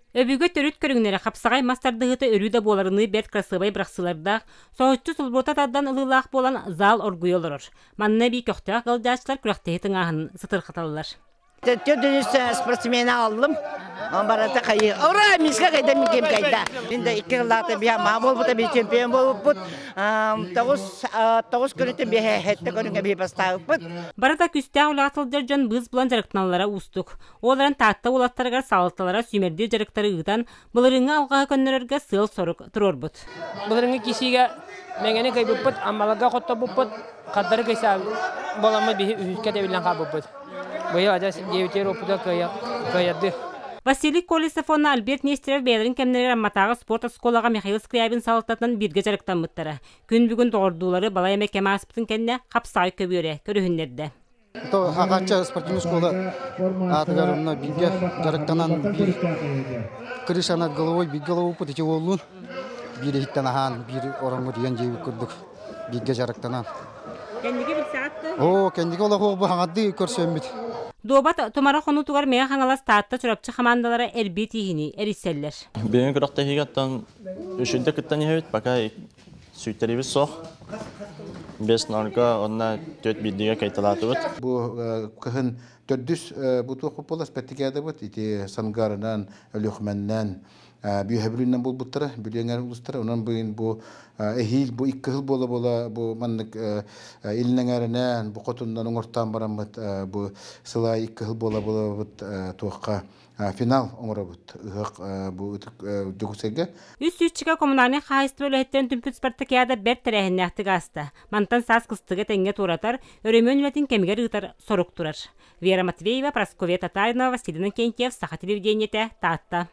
Өбүгэ төрүт көрүҥнэрэ хапсаҕай мас тардыһыыта өрүү да буоларыныы бэрт кырасыабай бырахсыылардаах, соһуччу сулбуота тардан ылыылаах буолан зал оргуйа олорор. Манна эбии көхтөөх ыалдьааччылар күрэхтэһии тыҥааһынын сытырхаталлар. Төрдүнүс спортсмена аллым. Барата хайы. Ура, миска кайда микем кайда. Мин да икки кыллаата биһа маа болбута би чемпион болуппут. Тоҕус тоҕус көрүтүн биһэ хетте көрүҥэ би бастаабыппыт. Барыта күстээх үлэҕэ сылдьар дьон быыс булан дьарыктаналлара уустук. Ол эрэн Таатта уолаттарыгар салалталара сүүмэрдиир дьарыктары ыытан, былырыыҥҥы алҕаһы көннөрөргө сыал-сорук туруорбут. Былырыыҥҥы кисиигэ Мэҥэни кыайбыппыт, Аммаларга хотторбуппут, хардары кыйса буоламмыт биһи үһүскэ тэбиллэн хаалбыппыт. Быйыл адьас диэбитигэр оппута кыайарды. Василий Колесов уонна Альберт Нестеров бэйэлэрин кэмнэригэр Амматааҕы спорт оскуолаҕа Михаил Скрябин салалтатынан бииргэ дьарыктаммыттара. Күн бүгүн доҕордуулары балай эмэ кэм ааспытын кэннэ хапсаҕай көбүөрэ көрүһүннэрдэ. Аҕачча спортивный школа аатыгар онно бииргэ дьарыктанан биир крыша над головой биир головуппут ити уоллуун биир иһиттэн аһаан биир ороҥҥо тиийэн дьиэбит курдук бииргэ дьарыктанан. Кэнники билсэҕит Оо, кэнники олох бу хаҥардыы көрсөммүт. Дуобат Тумара хонуутугар Мэҥэ Хаҥалас, Таатта, Чурапчы хамаандалара эрбии тииһини эрийсэллэр. Бүгүн күрэхтэһиигэ оттон үчүгдэ кыттан иһэбит, пока Сүйтэрибит суох. Бес нольга онно түөрт биирдигэ кайталаатыбыт. Бу кыһын төрдүс бу туох буола спектаклябыт ити Сангарынан, Өлүөхүмэннэн, Бүөһэ булбуттара, Бүлүөҥэр улустара. Онон быйын бу эһиил бу икки сыл буола-буола бу маннык илин эҥээринэн, бу хотуннан оҥортоон бараммыт бу сылай икки сыл буола-буолабыт туохха финал оҥоробут ыһыах бу Дьокуускайга. Үс сүүсчэкэ коммунальнай хаһаайыстыба үлэһиттэрин түмпүт спартакиада бэрт тэрээһиннээхтик ааста. Мантан саас кыстыгы тэҥҥэ туоратар, өрөмүөн үлэтин кэмигэр ыытар сорук турар. Вера Матвеева, Прасковья Татаринова, Василий Иннокентьев, Саха телевидениетэ, Таатта.